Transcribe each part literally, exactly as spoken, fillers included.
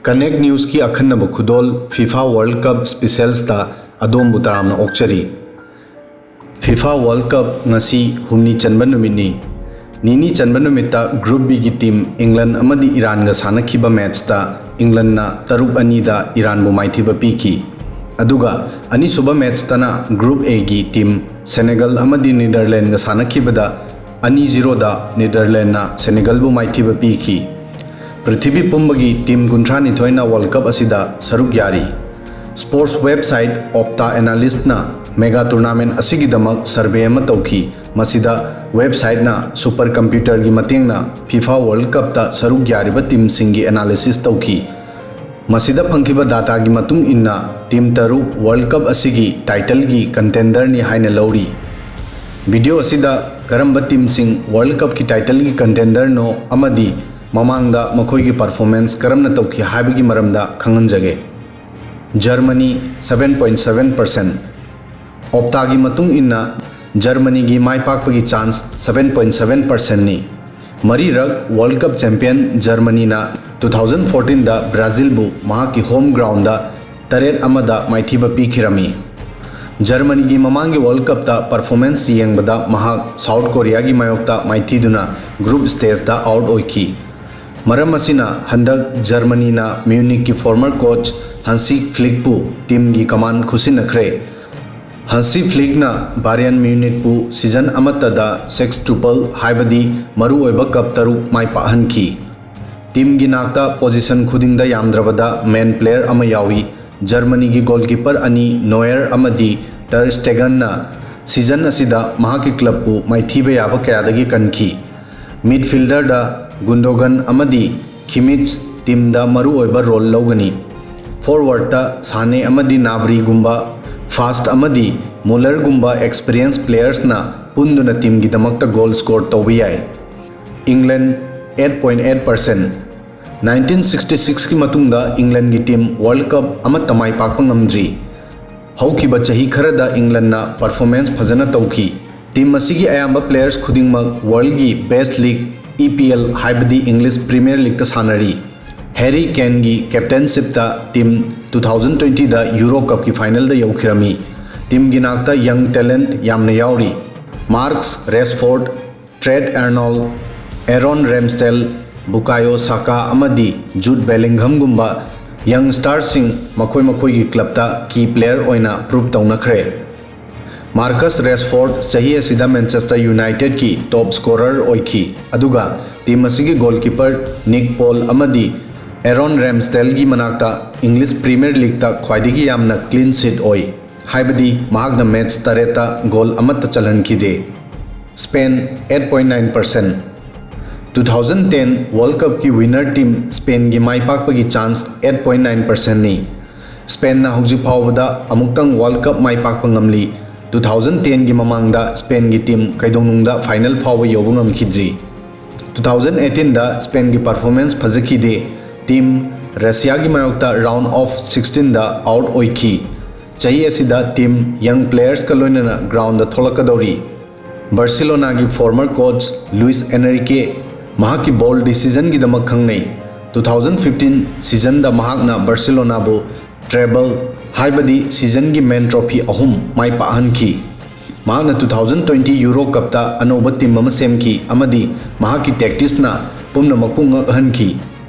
Connect Newsꯀꯤ ꯑꯈꯟꯅꯕ ꯈꯨꯗꯣꯜ FIFA World Cup Specialsꯇ ꯑꯗꯣꯝꯕꯨ ꯇꯔꯥꯝꯅ ꯑꯣꯛꯆꯔꯤ꯫ FIFA World Cup ꯉꯁꯤ ꯍꯨꯝꯅꯤ ꯆꯟꯕ ꯅꯨꯃꯤꯠꯅꯤ꯫ ꯅꯤꯅꯤ ꯆꯟꯕ ꯅꯨꯃꯤꯠꯇ Group Bꯒꯤ team England ꯑꯃꯗꯤ Iranꯒ ꯁꯥꯟꯅꯈꯤꯕ matchꯇ Englandꯅ ꯇꯔꯨꯛ ꯑꯅꯤꯗ Iranꯕꯨ ꯃꯥꯏꯊꯤꯕ ꯄꯤꯈꯤ꯫ ꯑꯗꯨꯒ ꯑꯅꯤꯁꯨꯕ matchꯇꯅ Group Aꯒꯤ team Senegal ꯑꯃꯗꯤ Netherlandsꯒ ꯁꯥꯟꯅꯈꯤꯕꯗ ꯑꯅꯤ zeroꯗ Netherlandsꯅ Senegalꯕꯨ ꯃꯥꯏꯊꯤꯕ ꯄꯤꯈꯤ꯫ ꯄ꯭ꯔꯤꯊꯤꯕꯤ ꯄꯨꯝꯕꯒꯤ team ꯀꯨꯟꯊ꯭ꯔꯥ ꯅꯤꯊꯣꯏꯅ World Cup ꯑꯁꯤꯗ ꯁꯔꯨꯛ ꯌꯥꯔꯤ꯫ Sports website Opta Analystꯅ mega tournament ꯑꯁꯤꯒꯤꯗꯃꯛ survey ꯑꯃ ꯇꯧꯈꯤ꯫ ꯃꯁꯤꯗ websiteꯅ super computerꯒꯤ ꯃꯇꯦꯡꯅ FIFA World Cupꯇ ꯁꯔꯨꯛ ꯌꯥꯔꯤꯕ teamꯁꯤꯡꯒꯤ analysis ꯇꯧꯈꯤ꯫ ꯃꯁꯤꯗ ꯐꯪꯈꯤꯕ dataꯒꯤ ꯃꯇꯨꯡ ꯏꯟꯅ team ꯇꯔꯨꯛ World Cup ꯑꯁꯤꯒꯤ titleꯒꯤ contenderꯅꯤ ꯍꯥꯏꯅ ꯂꯧꯔꯤ꯫ Video ꯑꯁꯤꯗ ꯀꯔꯝꯕ teamꯁꯤꯡ World Cupꯀꯤ titleꯒꯤ contenderꯅꯣ ꯑꯃꯗꯤ ꯃꯃꯥꯡꯗ ꯃꯈꯣꯏꯒꯤ performance ꯀꯔꯝꯅ ꯇꯧꯈꯤ ꯍꯥꯏꯕꯒꯤ ꯃꯔꯝꯗ ꯈꯪꯍꯟꯖꯒꯦ꯫ Germany seven point seven percent꯫ Optaꯒꯤ ꯃꯇꯨꯡ ꯏꯟꯅ Germanyꯒꯤ ꯃꯥꯏ ꯄꯥꯛꯄꯒꯤ chance seven point seven percentꯅꯤ꯫ ꯃꯔꯤꯔꯛ World Cup champion Germanyꯅ two thousand fourteenꯗ Brazilꯕꯨ ꯃꯍꯥꯛꯀꯤ home groundꯗ ꯇꯔꯦꯠ ꯑꯃꯗ ꯃꯥꯏꯊꯤꯕ ꯄꯤꯈꯤꯔꯝꯃꯤ꯫ Germanyꯒꯤ ꯃꯃꯥꯡꯒꯤ World Cupꯇ performance ꯌꯦꯡꯕꯗ ꯃꯍꯥꯛ South Koreaꯒꯤ ꯃꯥꯌꯣꯛꯇ ꯃꯥꯏꯊꯤꯗꯨꯅ group stageꯗ out ꯑꯣꯏꯈꯤ꯫ ꯃꯔꯝ ꯑꯁꯤꯅ ꯍꯟꯗꯛ Germanyꯅ Munichꯀꯤ former coach Hansi Flickꯄꯨ teamꯒꯤ command ꯈꯨꯠꯁꯤꯟꯅꯈ꯭ꯔꯦ꯫ Hansi Flickꯅ Bayern Munichꯄꯨ season ꯑꯃꯠꯇꯗ sextuple ꯍꯥꯏꯕꯗꯤ ꯃꯔꯨꯑꯣꯏꯕ cup ꯇꯔꯨꯛ ꯃꯥꯏ ꯄꯥꯛꯍꯟꯈꯤ꯫ Teamꯒꯤ ꯅꯥꯛꯇ position ꯈꯨꯗꯤꯡꯗ ꯌꯥꯝꯗ꯭ꯔꯕꯗ main player ꯑꯃ ꯌꯥꯎꯏ꯫ Germanyꯒꯤ goalkeeper ꯑꯅꯤ Neuer ꯑꯃꯗꯤ Ter Stegenꯅ season ꯑꯁꯤꯗ ꯃꯍꯥꯛꯀꯤ clubꯄꯨ ꯃꯥꯏꯊꯤꯕ ꯌꯥꯕ ꯀꯌꯥꯗꯒꯤ ꯀꯟꯈꯤ꯫ Midfielderꯗ Gundogan ꯑꯃꯗꯤ Kimmich teamꯗ ꯃꯔꯨꯑꯣꯏꯕ role ꯂꯧꯒꯅꯤ꯫ Forwardꯇ Sane ꯑꯃꯗꯤ Gnabryꯒꯨꯝꯕ fast ꯑꯃꯗꯤ Mullerꯒꯨꯝꯕ experienced playersꯅ ꯄꯨꯟꯗꯨꯅ teamꯒꯤꯗꯃꯛꯇ goal score ꯇꯧꯕ ꯌꯥꯏ꯫ England eight point eight percent꯫ Nineteen sixty sixꯀꯤ ꯃꯇꯨꯡꯗ Englandꯒꯤ team World Cup ꯑꯃꯠꯇ ꯃꯥꯏ ꯄꯥꯛꯄ ꯉꯝꯗ꯭ꯔꯤ꯫ ꯍꯧꯈꯤꯕ ꯆꯍꯤ ꯈꯔꯗ Englandꯅ performance ꯐꯖꯅ ꯇꯧꯈꯤ꯫ Team ꯑꯁꯤꯒꯤ ꯑꯌꯥꯝꯕ players ꯈꯨꯗꯤꯡꯃꯛ worldꯒꯤ best league EPL ꯍꯥꯏꯕꯗꯤ English Premier Leagueꯇ ꯁꯥꯟꯅꯔꯤ꯫ ꯍꯦꯔꯤ ꯀꯦꯟꯒꯤ ꯀꯦꯞꯇꯦꯟꯁꯤꯞꯇ ꯇꯤꯝ ꯇꯨ ꯊꯥꯎꯖꯟ ꯇ꯭ꯋꯦꯟꯇꯤꯗ ꯌꯨꯔꯣ ꯀꯞꯀꯤ ꯐꯥꯏꯅꯦꯜꯗ ꯌꯧꯈꯤꯔꯝꯃꯤ꯫ ꯇꯤꯝꯒꯤ ꯅꯥꯛꯇ ꯌꯪ ꯇꯦꯂꯦꯟꯠ ꯌꯥꯝꯅ ꯌꯥꯎꯔꯤ꯫ ꯃꯥꯔꯛꯁ ꯔꯦꯁꯐꯣꯔꯗ, ꯇ꯭ꯔꯦꯠ ꯑꯥꯔꯅꯣꯜꯗ, ꯑꯦꯔꯣꯟ ꯔꯦꯝꯁꯇꯦꯜ, ꯕꯨꯀꯥꯌꯣ ꯁꯥꯀꯥ ꯑꯃꯗꯤ ꯖꯨꯗ ꯕꯦꯂꯤꯡꯒꯝꯒꯨꯝꯕ ꯌꯪ ꯁ꯭ꯇꯥꯔꯁꯤꯡ ꯃꯈꯣꯏ ꯃꯈꯣꯏꯒꯤ ꯀ꯭ꯂꯕꯇ ꯀꯤ ꯄ꯭ꯂꯦꯌꯔ ꯑꯣꯏꯅ ꯄ꯭ꯔꯨꯞ ꯇꯧꯅꯈ꯭ꯔꯦ꯫ ꯃꯥꯔꯀꯁ ꯔꯦꯁꯐꯣꯔꯗ ꯆꯍꯤ ꯑꯁꯤꯗ ꯃꯦꯟꯆꯦꯁꯇꯔ ꯌꯨꯅꯥꯏꯇꯦꯗꯀꯤ ꯇꯣꯞ ꯁ꯭ꯀꯣꯔꯔ ꯑꯣꯏꯈꯤ, ꯑꯗꯨꯒ ꯇꯤꯝ ꯑꯁꯤꯒꯤ ꯒꯣꯜꯀꯤꯄꯔ ꯅꯤꯛ ꯄꯣꯜ ꯑꯃꯗꯤ ꯑꯦꯔꯣꯟ ꯔꯦꯝꯁꯇꯦꯜꯒꯤ ꯃꯅꯥꯛꯇ ꯏꯪꯂꯤꯁ ꯄ꯭ꯔꯤꯃꯤꯌꯔ ꯂꯤꯒꯇ ꯈ꯭ꯋꯥꯏꯗꯒꯤ ꯌꯥꯝꯅ ꯀ꯭ꯂꯤꯟ ꯁꯤꯠ ꯑꯣꯏ, ꯍꯥꯏꯕꯗꯤ ꯃꯍꯥꯛꯅ ꯃꯦꯆ ꯇꯔꯦꯠꯇ ꯒꯣꯜ ꯑꯃꯠꯇ ꯆꯜꯍꯟꯈꯤꯗꯦ꯫ Spain, eight point nine percent꯫ Two thousand ten World Cupꯀꯤ ꯋꯤꯟꯅꯔ ꯇꯤꯝ ꯁ꯭ꯄꯦꯟꯒꯤ ꯃꯥꯏ ꯄꯥꯛꯄꯒꯤ ꯆꯥꯟꯁ eight point nine percentꯅꯤ꯫ ꯁ꯭ꯄꯦꯟꯅ ꯍꯧꯖꯤꯛ ꯐꯥꯎꯕꯗ ꯑꯃꯨꯛꯇꯪ ꯋꯥꯔꯜꯗ ꯀꯞ ꯃꯥꯏ ꯄꯥꯛꯄ ꯉꯝꯂꯤ꯫ Two thousand tenꯒꯤ ꯃꯃꯥꯡꯗ ꯁ꯭ꯄꯦꯟꯒꯤ ꯇꯤꯝ ꯀꯩꯗꯧꯅꯨꯡꯗ ꯐꯥꯏꯅꯦꯜ ꯐꯥꯎꯕ ꯌꯧꯕ ꯉꯝꯈꯤꯗ꯭ꯔꯤ꯫ Two thousand eighteenꯗ ꯁ꯭ꯄꯦꯟꯒꯤ ꯄꯔꯐꯣꯔꯃꯦꯟꯁ ꯐꯖꯈꯤꯗꯦ꯫ ꯇꯤꯝ ꯔꯁꯤꯌꯥꯒꯤ ꯃꯥꯌꯣꯛꯇ ꯔꯥꯎꯟ ꯑꯣꯐ ꯁꯤꯛꯁꯇꯤꯟꯗ ꯑꯥꯎꯠ ꯑꯣꯏꯈꯤ꯫ ꯆꯍꯤ ꯑꯁꯤꯗ ꯇꯤꯝ ꯌꯪ ꯄ꯭ꯂꯦꯌꯔꯁꯀ ꯂꯣꯏꯅꯅ ꯒ꯭ꯔꯥꯎꯟꯗ ꯊꯣꯛꯂꯛꯀꯗꯧꯔꯤ꯫ ꯕꯥꯔꯁꯦꯂꯣꯅꯥꯒꯤ ꯐꯣꯔꯃꯔ ꯀꯣꯆ ꯂꯨꯏꯁ ꯑꯦꯅꯔꯤꯀꯦ ꯃꯍꯥꯛꯀꯤ ꯕꯣꯜ ꯗꯤꯁꯤꯖꯟꯒꯤꯗꯃꯛ ꯈꯪꯅꯩ꯫ Two thousand fifteen ꯁꯤꯖꯟꯗ ꯃꯍꯥꯛꯅ ꯕꯥꯔꯁꯦꯂꯣꯅꯥꯕꯨ ꯇ꯭ꯔꯦꯕꯜ, ꯍꯥꯏꯕꯗꯤ ꯁꯤꯖꯟꯒꯤ ꯃꯦꯟ ꯇ꯭ꯔꯣꯐꯤ ꯑꯍꯨꯝ ꯃꯥꯏ ꯄꯥꯛꯍꯟꯈꯤ꯫ ꯃꯍꯥꯛꯅ two thousand twenty ꯌꯨꯔꯣ ꯀꯞꯇ ꯑꯅꯧꯕ ꯇꯤꯝ ꯑꯃ ꯁꯦꯝꯈꯤ ꯑꯃꯗꯤ ꯃꯍꯥꯛꯀꯤ ꯇꯦꯛꯇꯤꯛꯁꯅ ꯄꯨꯝꯅꯃꯛꯄꯨ ꯉꯛꯍꯟꯈꯤ꯫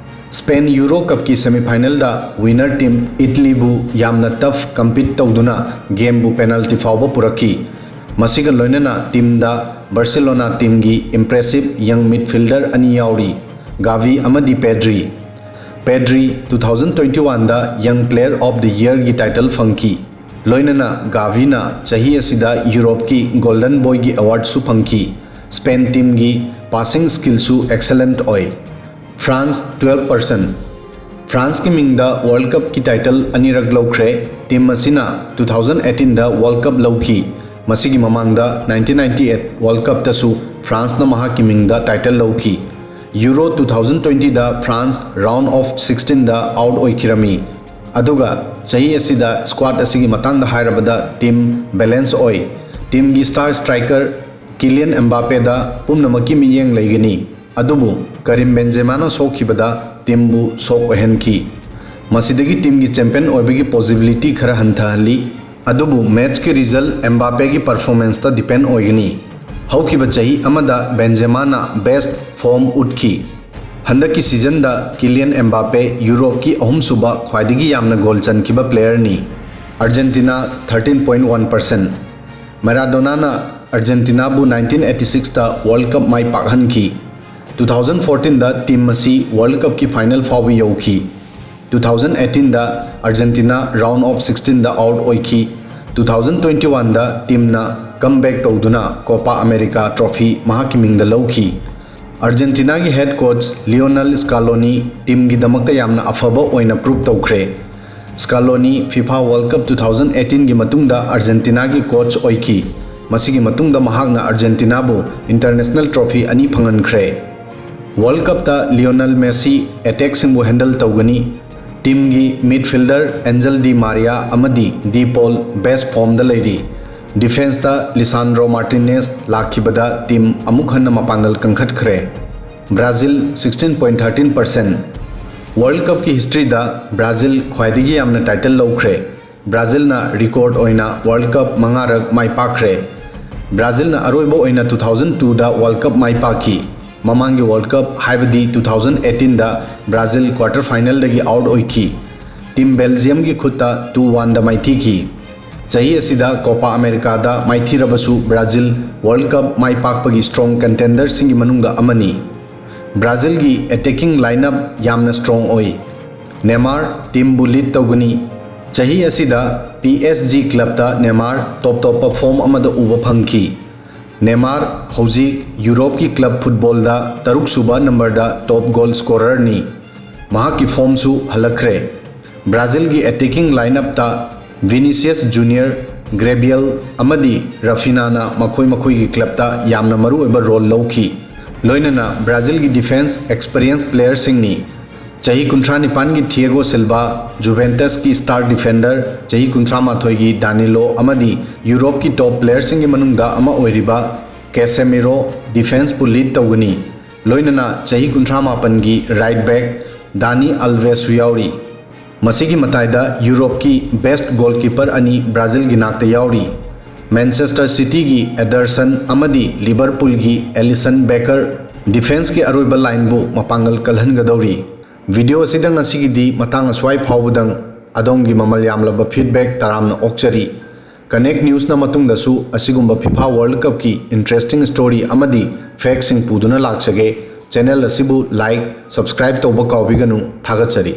ꯁ꯭ꯄꯦꯟ ꯌꯨꯔꯣ ꯀꯞꯀꯤ ꯁꯦꯃꯤꯐꯥꯏꯅꯦꯜꯗ ꯋꯤꯟꯅꯔ ꯇꯤꯝ ꯏꯇꯂꯤꯕꯨ ꯌꯥꯝꯅ ꯇꯐ ꯀꯝꯄꯤꯠ ꯇꯧꯗꯨꯅ ꯒꯦꯝꯕꯨ ꯄꯦꯅꯥꯜꯇꯤ ꯐꯥꯎꯕ ꯄꯨꯔꯛꯈꯤ꯫ ꯃꯁꯤꯒ ꯂꯣꯏꯅꯅ ꯇꯤꯝꯗ ꯕꯥꯔꯁꯦꯂꯣꯅꯥ ꯇꯤꯝꯒꯤ ꯏꯝꯄ꯭ꯔꯦꯁꯤꯞ ꯌꯪ ꯃꯤꯗꯐꯤꯜꯗꯔ ꯑꯅꯤ ꯌꯥꯎꯔꯤ, ꯒꯥꯚꯤ ꯑꯃꯗꯤ Pedri. Pedri two thousand twenty oneꯗ ꯌꯪ ꯄ꯭ꯂꯦꯌꯔ ꯑꯣꯐ ꯗ ꯌꯤꯌꯔꯒꯤ ꯇꯥꯏꯇꯜ ꯐꯪꯈꯤ꯫ ꯂꯣꯏꯅꯅ ꯒꯥꯚꯤꯅ ꯆꯍꯤ ꯑꯁꯤꯗ ꯌꯨꯔꯣꯞꯀꯤ ꯒꯣꯜꯗꯟ ꯕꯣꯏꯒꯤ ꯑꯦꯋꯥꯔꯗꯁꯨ ꯐꯪꯈꯤ꯫ ꯁ꯭ꯄꯦꯟ ꯇꯤꯝꯒꯤ ꯄꯥꯁꯤꯡ ꯁ꯭ꯀꯤꯜꯁꯨ ꯑꯦꯛꯁꯦꯂꯦꯟꯠ ꯑꯣꯏ꯫ France, twelve percent꯫ ꯐ꯭ꯔꯥꯟꯁꯀꯤ ꯃꯤꯡꯗ ꯋꯥꯔꯜꯗ ꯀꯞꯀꯤ ꯇꯥꯏꯇꯜ ꯑꯅꯤꯔꯛ ꯂꯧꯈ꯭ꯔꯦ꯫ ꯇꯤꯝ ꯑꯁꯤꯅ two thousand eighteenꯗ ꯋꯥꯔꯜꯗ ꯀꯞ ꯂꯧꯈꯤ꯫ ꯃꯁꯤꯒꯤ ꯃꯃꯥꯡꯗ nineteen ninety eight ꯋꯥꯔꯜꯗ ꯀꯞꯇꯁꯨ ꯐ꯭ꯔꯥꯟꯁꯅ ꯃꯍꯥꯛꯀꯤ ꯃꯤꯡꯗ ꯇꯥꯏꯇꯜ ꯂꯧꯈꯤ꯫ ꯌꯨꯔꯣ two thousand twentyꯗ ꯐ꯭ꯔꯥꯟꯁ ꯔꯥꯎꯟ ꯑꯣꯐ ꯁꯤꯛꯁꯇꯤꯟꯗ ꯑꯥꯎꯠ ꯑꯣꯏꯈꯤꯔꯝꯃꯤ꯫ ꯑꯗꯨꯒ ꯆꯍꯤ ꯑꯁꯤꯗ ꯁ꯭ꯀ꯭ꯋꯥꯗ ꯑꯁꯤꯒꯤ ꯃꯇꯥꯡꯗ ꯍꯥꯏꯔꯕꯗ ꯇꯤꯝ ꯕꯦꯂꯦꯟꯁ ꯑꯣꯏ꯫ ꯇꯤꯝꯒꯤ ꯁ꯭ꯇꯥꯔ ꯁ꯭ꯇ꯭ꯔꯥꯏꯀꯔ ꯀꯤꯂꯤꯌꯟ ꯑꯦꯝꯕꯥꯄꯦꯗ ꯄꯨꯝꯅꯃꯛꯀꯤ ꯃꯤꯠꯌꯦꯡ ꯂꯩꯒꯅꯤ꯫ ꯑꯗꯨꯕꯨ ꯀꯔꯤꯝ ꯕꯦꯟꯖꯦꯃꯥꯅ ꯁꯣꯛꯈꯤꯕꯗ ꯇꯤꯝꯕꯨ ꯁꯣꯛ ꯑꯣꯏꯍꯟꯈꯤ꯫ ꯃꯁꯤꯗꯒꯤ ꯇꯤꯝꯒꯤ ꯆꯦꯝꯄꯤꯌꯟ ꯑꯣꯏꯕꯒꯤ ꯄꯣꯁꯤꯕꯤꯂꯤꯇꯤ ꯈꯔ ꯍꯟꯊꯍꯜꯂꯤ꯫ ꯑꯗꯨꯕꯨ ꯃꯦꯆꯀꯤ ꯔꯤꯖꯜ ꯑꯦꯝꯕꯥꯄꯦꯒꯤ ꯄꯔꯐꯣꯔꯃꯦꯟꯁꯇ ꯗꯤꯄꯦꯟ ꯑꯣꯏꯒꯅꯤ꯫ ꯍꯧꯈꯤꯕ ꯆꯍꯤ ꯑꯃꯗ ꯕꯦꯟꯖꯦꯃꯥꯅ ꯕꯦꯁ ꯐꯣꯔꯝ ꯎꯠꯈꯤ꯫ ꯍꯟꯗꯛꯀꯤ ꯁꯤꯖꯟꯗ ꯀꯤꯂꯤꯌꯟ ꯑꯦꯝꯕꯥꯄꯦ ꯌꯨꯔꯣꯞꯀꯤ ꯑꯍꯨꯝꯁꯨꯕ ꯈ꯭ꯋꯥꯏꯗꯒꯤ ꯌꯥꯝꯅ ꯒꯣꯜ ꯆꯟꯈꯤꯕ ꯄ꯭ꯂꯦꯌꯔꯅꯤ꯫ Argentina thirteen point one percent. ꯃꯦꯔꯥꯗꯣꯅꯥꯅ ꯑꯥꯔꯖꯦꯟꯇꯤꯅꯥꯕꯨ ꯅꯥꯏꯟꯇꯤꯟ ꯑꯩꯠꯇꯤ ꯁꯤꯛꯁꯇ ꯋꯥꯔꯜ ꯀꯞ ꯃꯥꯏ ꯄꯥꯛꯍꯟꯈꯤ꯫ ꯇꯨ ꯊꯥꯎꯖꯟ ꯐꯣꯔꯇꯤꯟꯗ ꯇꯤꯝ ꯑꯁꯤ ꯋꯥꯔꯜ ꯀꯞꯀꯤ ꯐꯥꯏꯅꯦꯜ ꯐꯥꯎꯕ ꯌꯧꯈꯤ꯫ ꯇꯨ ꯊꯥꯎꯖꯟ ꯑꯩꯠꯇꯤꯟꯗ ꯑꯥꯔꯖꯦꯟꯇꯤꯅꯥ ꯔꯥꯎꯟ ꯑꯣꯐ ꯁꯤꯛꯁꯇꯤꯟꯗ ꯑꯥꯎꯠ ꯑꯣꯏꯈꯤ꯫ ꯇꯨ ꯊꯥꯎꯖꯟ ꯇ꯭ꯋꯦꯟꯇꯤ ꯋꯥꯟꯗ ꯇꯤꯝꯅ ꯀꯝꯕꯦꯛ ꯇꯧꯗꯨꯅ ꯀꯣꯄꯥ ꯑꯃꯦꯔꯤꯀꯥ ꯇ꯭ꯔꯣꯐꯤ ꯃꯍꯥꯛꯀꯤ ꯃꯤꯡꯗ ꯂꯧꯈꯤ꯫ ꯑꯥꯔꯖꯦꯟꯇꯤꯅꯥꯒꯤ ꯍꯦꯗ ꯀꯣꯆ ꯂꯤꯑꯣꯅꯦꯜ ꯁ꯭ꯀꯥꯂꯣꯅꯤ ꯇꯤꯝꯒꯤꯗꯃꯛꯇ ꯌꯥꯝꯅ ꯑꯐꯕ ꯑꯣꯏꯅ ꯄ꯭ꯔꯨꯞ ꯇꯧꯈ꯭ꯔꯦ꯫ Scaloni FIFA world cup two thousand ꯑꯩꯠꯇꯤꯟꯒꯤ ꯃꯇꯨꯡꯗ ꯑꯥꯔꯖꯦꯟꯇꯤꯅꯥꯒꯤ ꯀꯣꯆ ꯑꯣꯏꯈꯤ꯫ ꯃꯁꯤꯒꯤ ꯃꯇꯨꯡꯗ ꯃꯍꯥꯛꯅ ꯑꯥꯔꯖꯦꯟꯇꯤꯅꯥꯕꯨ ꯏꯟꯇꯔꯅꯦꯁꯅꯦꯜ ꯇ꯭ꯔꯣꯐꯤ ꯑꯅꯤ ꯐꯪꯍꯟꯈ꯭ꯔꯦ꯫ ꯋꯥꯔꯜ ꯀꯞꯇ ꯂꯤꯑꯣꯅꯦꯜ ꯃꯦꯁꯤ ꯑꯦꯇꯦꯛꯁꯤꯡꯕꯨ ꯍꯦꯟꯗꯜ ꯇꯧꯒꯅꯤ꯫ ꯇꯤꯝꯒꯤ ꯃꯤꯗꯐꯤꯜꯗꯔ ꯑꯦꯟꯖꯦꯜ ꯗꯤ ꯃꯥꯔꯤꯌꯥ ꯑꯃꯗꯤ ꯗꯤ ꯄꯣꯜ ꯕꯦꯁ ꯐꯣꯝꯗ ꯂꯩꯔꯤ꯫ ꯗꯤꯐꯦꯟꯁꯇ ꯂꯤꯁꯥꯟꯗ꯭ꯔꯣ ꯃꯥꯔꯇꯤꯅꯦꯁ ꯂꯥꯛꯈꯤꯕꯗ ꯇꯤꯝ ꯑꯃꯨꯛ ꯍꯟꯅ ꯃꯄꯥꯡꯒꯜ ꯀꯟꯈꯠꯈ꯭ꯔꯦ꯫ Brazil sixteen point thirteen percent. World ꯀꯞꯀꯤ ꯍꯤꯁꯇ꯭ꯔꯤꯗ ꯕ꯭ꯔꯥꯖꯤꯜ ꯈ꯭ꯋꯥꯏꯗꯒꯤ ꯌꯥꯝꯅ ꯇꯥꯏꯇꯜ ꯂꯧꯈ꯭ꯔꯦ꯫ ꯕ꯭ꯔꯥꯖꯤꯜꯅ ꯔꯤꯀꯣꯔꯗ ꯑꯣꯏꯅ ꯋꯥꯔꯜ ꯀꯞ ꯃꯉꯥꯔꯛ ꯃꯥꯏ ꯄꯥꯛꯈ꯭ꯔꯦ꯫ ꯕ꯭ꯔꯥꯖꯤꯜꯅ ꯑꯔꯣꯏꯕ ꯑꯣꯏꯅ ꯇꯨ ꯊꯥꯎꯖꯟ ꯇꯨꯗ ꯋꯥꯔꯜ ꯀꯞ ꯃꯥꯏ ꯄꯥꯛꯈꯤ꯫ ꯃꯃꯥꯡꯒꯤ ꯋꯥꯔꯜ ꯀꯞ, ꯍꯥꯏꯕꯗꯤ ꯇꯨ ꯊꯥꯎꯖꯟ ꯑꯩꯠꯇꯤꯟꯗ ꯕ꯭ꯔꯥꯖꯤꯜ ꯀ꯭ꯋꯥꯔꯇꯔ ꯐꯥꯏꯅꯦꯜꯗꯒꯤ ꯑꯥꯎꯠ ꯑꯣꯏꯈꯤ꯫ ꯇꯤꯝ ꯕꯦꯜꯖꯤꯌꯝꯒꯤ ꯈꯨꯠꯇ ꯇꯨ ꯋꯥꯟꯗ ꯃꯥꯏꯊꯤꯈꯤ꯫ ꯆꯍꯤ ꯑꯁꯤꯗ ꯀꯣꯄꯥ ꯑꯃꯦꯔꯤꯀꯥꯗ ꯃꯥꯏꯊꯤꯔꯕꯁꯨ ꯕ꯭ꯔꯥꯖꯤꯜ ꯋꯥꯔꯜ ꯀꯞ ꯃꯥꯏ ꯄꯥꯛꯄꯒꯤ ꯁ꯭ꯇ꯭ꯔꯣꯡ ꯀꯟꯇꯦꯟꯗꯔꯁꯤꯡꯒꯤ ꯃꯅꯨꯡꯗ ꯑꯃꯅꯤ꯫ ꯕ꯭ꯔꯥꯖꯤꯜꯒꯤ ꯑꯦꯇꯦꯀꯤꯡ ꯂꯥꯏꯟꯑꯞ ꯌꯥꯝꯅ ꯁ꯭ꯇ꯭ꯔꯣꯡ ꯑꯣꯏ꯫ ꯅꯦꯃꯥꯔ ꯇꯤꯝꯕꯨ ꯂꯤꯗ ꯇꯧꯒꯅꯤ꯫ ꯆꯍꯤ ꯑꯁꯤꯗ ꯄꯤ ꯑꯦꯁ ꯖꯤ ꯀ꯭ꯂꯕꯇ ꯅꯦꯃꯥꯔ ꯇꯣꯞ ꯇꯣꯞꯄ ꯐꯣꯝ ꯑꯃꯗ ꯎꯕ ꯐꯪꯈꯤ꯫ ꯅꯦꯃꯥꯔ ꯍꯧꯖꯤꯛ ꯌꯨꯔꯣꯞꯀꯤ ꯀ꯭ꯂꯕ ꯐꯨꯠꯕꯣꯜꯗ ꯇꯔꯨꯛꯁꯨꯕ ꯅꯝꯕꯔꯗ ꯇꯣꯞ ꯒꯣꯜ ꯁ꯭ꯀꯣꯔꯔꯅꯤ꯫ ꯃꯍꯥꯛꯀꯤ ꯐꯣꯝꯁꯨ ꯍꯜꯂꯛꯈ꯭ꯔꯦ꯫ ꯕ꯭ꯔꯥꯖꯤꯜꯒꯤ ꯑꯦꯇꯦꯀꯤꯡ ꯂꯥꯏꯟꯑꯞꯇ ꯚꯤꯅꯤꯁꯤꯌꯁ ꯖꯨꯅꯤꯌꯔ, ꯒ꯭ꯔꯦꯕꯤꯌꯦꯜ ꯑꯃꯗꯤ ꯔꯐꯤꯅꯥꯅ ꯃꯈꯣꯏ ꯃꯈꯣꯏꯒꯤ ꯀ꯭ꯂꯕꯇ ꯌꯥꯝꯅ ꯃꯔꯨꯑꯣꯏꯕ ꯔꯣꯜ ꯂꯧꯈꯤ꯫ ꯂꯣꯏꯅꯅ ꯕ꯭ꯔꯥꯖꯤꯜꯒꯤ ꯗꯤꯐꯦꯟꯁ ꯑꯦꯛꯁꯄꯤꯔꯤꯌꯦꯟꯁ ꯄ꯭ꯂꯦꯌꯔꯁꯤꯡꯅꯤ꯫ ꯆꯍꯤ ꯀꯨꯟꯊ꯭ꯔꯥ ꯅꯤꯄꯥꯟꯒꯤ ꯊꯤꯌꯦꯒꯣ ꯁꯤꯜꯚꯥ, ꯖꯨꯚꯦꯟꯇꯁꯀꯤ ꯁ꯭ꯇꯥꯔ ꯗꯤꯐꯦꯟꯗꯔ, ꯆꯍꯤ ꯀꯨꯟꯊ꯭ꯔꯥ ꯃꯥꯊꯣꯏꯒꯤ ꯗꯥꯅꯤꯂꯣ ꯑꯃꯗꯤ ꯌꯨꯔꯣꯞꯀꯤ ꯇꯣꯞ ꯄ꯭ꯂꯦꯌꯔꯁꯤꯡꯒꯤ ꯃꯅꯨꯡꯗ ꯑꯃ ꯑꯣꯏꯔꯤꯕ ꯀꯦꯁꯦꯃꯤꯔꯣ ꯗꯤꯐꯦꯟꯁꯄꯨ ꯂꯤꯗ ꯇꯧꯒꯅꯤ꯫ ꯂꯣꯏꯅꯅ ꯆꯍꯤ ꯀꯨꯟꯊ꯭ꯔꯥ ꯃꯥꯄꯟꯒꯤ ꯔꯥꯏꯠ ꯕꯦꯛ ꯗꯥꯅꯤ ꯑꯜꯚꯦꯁꯁꯨ ꯌꯥꯎꯔꯤ꯫ ꯃꯁꯤꯒꯤ ꯃꯇꯥꯏꯗ ꯌꯨꯔꯣꯞꯀꯤ best goalkeeper ꯑꯅꯤ ꯕ꯭ꯔꯥꯖꯤꯜꯒꯤ ꯅꯥꯛꯇ ꯌꯥꯎꯔꯤ꯫ ꯃꯦꯟꯆꯦꯁꯇꯔ ꯁꯤꯇꯤꯒꯤ ꯑꯦꯗꯔꯁꯟ ꯑꯃꯗꯤ ꯂꯤꯚꯔꯄꯨꯜꯒꯤ ꯑꯦꯂꯤꯁꯟ ꯕꯦꯀꯔ ꯗꯤꯐꯦꯟꯁꯀꯤ ꯑꯔꯣꯏꯕ ꯂꯥꯏꯟꯕꯨ ꯃꯄꯥꯡꯒꯜ ꯀꯜꯍꯟꯒꯗꯧꯔꯤ꯫ ꯚꯤꯗꯤꯑꯣ ꯑꯁꯤꯗ ꯉꯁꯤꯒꯤꯗꯤ ꯃꯇꯥꯡ ꯑꯁ꯭ꯋꯥꯏ ꯐꯥꯎꯕꯗꯪ꯫ ꯑꯗꯣꯝꯒꯤ ꯃꯃꯜ ꯌꯥꯝꯂꯕ ꯐꯤꯗꯕꯦꯛ ꯇꯔꯥꯝꯅ ꯑꯣꯛꯆꯔꯤ꯫ ꯀꯅꯦꯛ ꯅ꯭ꯌꯨꯁꯅ ꯃꯇꯨꯡꯗꯁꯨ ꯑꯁꯤꯒꯨꯝꯕ ꯐꯤꯐꯥ ꯋꯥꯔꯜ ꯀꯞꯀꯤ ꯏꯟꯇꯔꯦꯁꯇꯤꯡ ꯁ꯭ꯇꯣꯔꯤ ꯑꯃꯗꯤ ꯐꯦꯛꯁꯤꯡ ꯄꯨꯗꯨꯅ ꯂꯥꯛꯆꯒꯦ꯫ ꯆꯦꯅꯦꯜ ꯑꯁꯤꯕꯨ ꯂꯥꯏꯛ, ꯁꯕꯁꯀ꯭ꯔꯥꯏꯕ ꯇꯧꯕ ꯀꯥꯎꯕꯤꯒꯅꯨ꯫ ꯊꯥꯒꯠꯆꯔꯤ꯫